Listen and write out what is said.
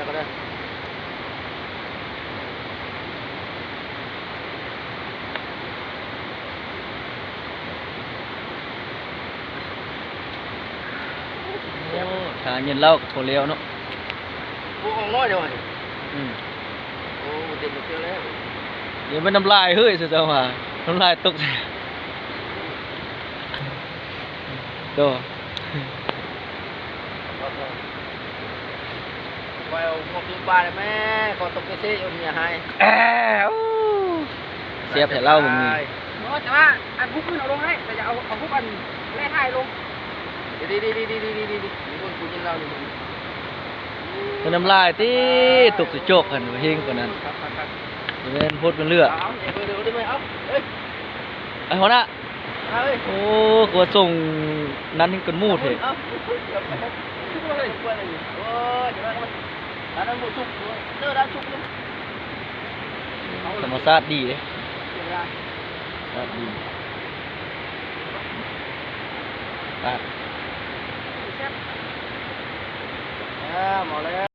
ກໍໄດ້ ໂອ້ ຖ້າເຢັນເຫຼົ້າກໍພໍແລ້ວເນາະ. ໂອ້ ອອກນ້ອຍເດີ. ອືມ ໂອ້ ເຕັມແກ້ວແລ້ວ. ດຽວແມ່ນນ້ຳລາຍເຮີ້ຍ ເຈົ້າວ່າ ນ້ຳລາຍຕົກ ໂດ. ໄວ້ເອົາໝວກຢູ່ປ່າໄດ້ແມ່ ຂໍຕົກເຊໆຢູ່ເມຍໃຫ້. ແອ້ວ ໂອ້ ແຊບແທ້ເຫຼົ້າມື້ນີ້. ບໍ່ ແຕ່ວ່າອັນຮຸບຂຶ້ນເອົາລົງໄດ້ ແຕ່ຢ່າເອົາ ເອົາຮຸບອັນແລ່ທ້າຍລົງ. ດີໆໆ ມີຄົນກູກິນເຫຼົ້ານີ້. ເປັນນ້ຳລາຍຕິ ຕົກຈອກໆ ຫັ້ນ ເຮງປານນັ້ນ. ແມ່ນໂພດເປັນເລືອດ. ເອົາ ເອົາ ເອົາ ເອົາ ເອີຍ ໄອ້ຫົວໜ້າ. ໂອ້ ກວ່າສົ່ງນັ້ນຍັງກະໝູເທ. ທຳມະຊາດດີເດ້ ທຳມະຊາດດີ. ອ່ະ ເອົາແລ້ວ.